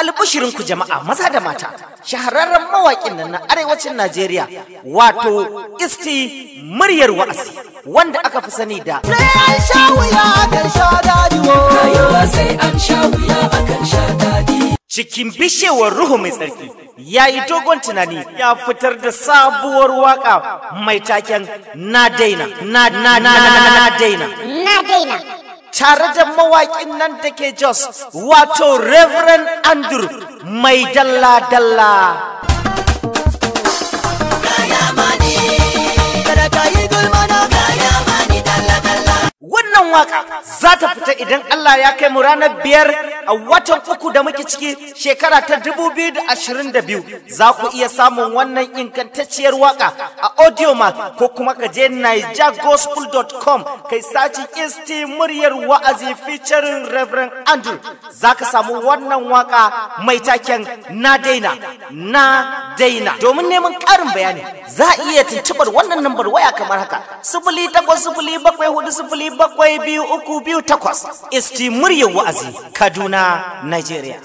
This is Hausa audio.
Albishirinku jama'a maza da mata, shahararren mawaƙin nan na arewacin Najeriya, wato Isti muryar wa'azi, wanda aka fi sani da Sai an sha wuya akan sha daɗi wo. Rayuwa sai an sha wuya akan sha daɗi. Cikin bishewar ruhu mai tsarki ya yi dogon tunani, ya fitar da sabuwar waka mai taken "Na daina, na na na na na daina". Na daina. Tare da mawaƙin nan da ke Jos, wato Reverend Andrew mai dalla dalla. Kada ka yi gulma na. Wannan waka za ta fita idan Allah ya kai mu ranar 5 a watan 3 da muke ciki, shekara ta 2022. Za ku iya samun wannan ingantacciyar waka a Audiomack, ko kuma ka je nigergospel.com kai sacin Isti muryar wa'azi featuring Reverend Andrew, za ka samu wannan waka mai taken "Na daina, na daina". Domin neman ƙarin bayani, za a iya tuntuɓar wannan lambar waya kamar haka: 08074072328. Isti muryar wa'azi, Kaduna, Nigeria.